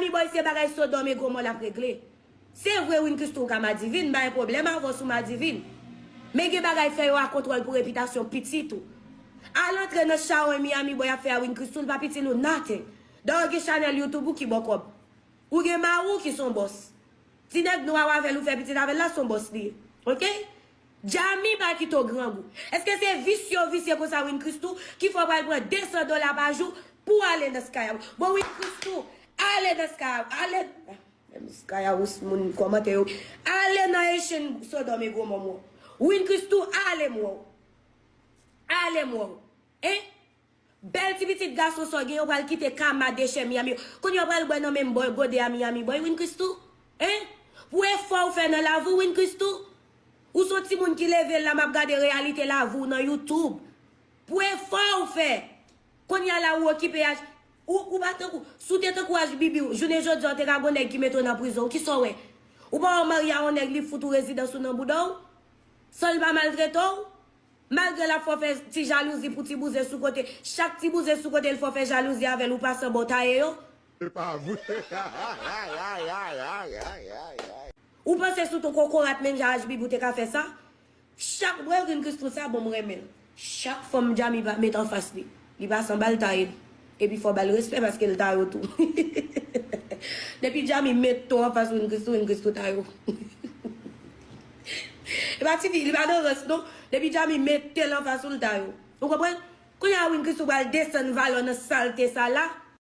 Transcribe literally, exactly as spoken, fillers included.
Djami Boy se bagay Sodòm e Gomò l ap regle. Se vre Win Christoo ou ka madivin, m pa gen pwoblèm avè w si w madivin. Men gen bagay fè yo a kontwòl pou repitasyon pitit ou. Al antre nan chawony Miami Boy ap fè a Win Christoo, l pa pitit ou nothing. Dayè gen chanèl YouTube ou ki ba w kòb. Ou gen mari w ki se yon bòs. Ti nèg nwa w avè l ou fè pitit avè l la se yon bòs li ye. Oke? Djami pa kite w grangou. Èske se visye w visye konsa Win Christoo ki fè w pral pran de san dola pa jou pou w ale nan Skyhouse? Bon Win Christoo, ale nan Skyhouse, ale. Ah, menm Skyhouse moun kòmante yo. Ale nan Haitian Sodòm e Gomò m wè w. Win Christoo, ale m wè w. Ale m wè w. Hein? Bèl ti pitit gason sa w gen yo pral kite kama dechè Miami yo. Kounye a w pral bwè nan menm bò gode a Miami Boy Win Christoo? Hein? Pou efò w fè nan lavi w Win Christoo? Ou se yon timoun ki leve la m ap gade reyalite lavi w nan YouTube. Pou efò w fè. Kounye a la ou okipe H, ou, ou pa tankou, si w te tankou H B B, jounen jodi a w te ka gon nèg ki mete w nan prizon, kisa w wè? Ou pa wè w marye a yon nèg li fout ou rezidans ou nan bouda w? San l pa maltrete w? Malgre l ap fè w fè ti jalouzi pou ti bouzen sou kote, chak ti bouzen sou kote l fè w fè jalouzi avè l, ou pa sanble w taye yo? Se pa vre. Ou panse sou ton kokorat menm jan H B B ou te ka fè sa? Chak bwè Win Christoo sa bon m renmen l. Chak fanm Djami pa met anfas li, li pa sanble l taye l. Epi fò ba l respè paske l ta yo tou. Depi Djami mete w anfas Win Christoo, Win Christoo ta yo. E pa tifi, li pa nan rans non. Depi Djami mete l anfas ou l ta yo. Ou konprann? Kounye a Win Christoo pral desann valè w nan salte sa la.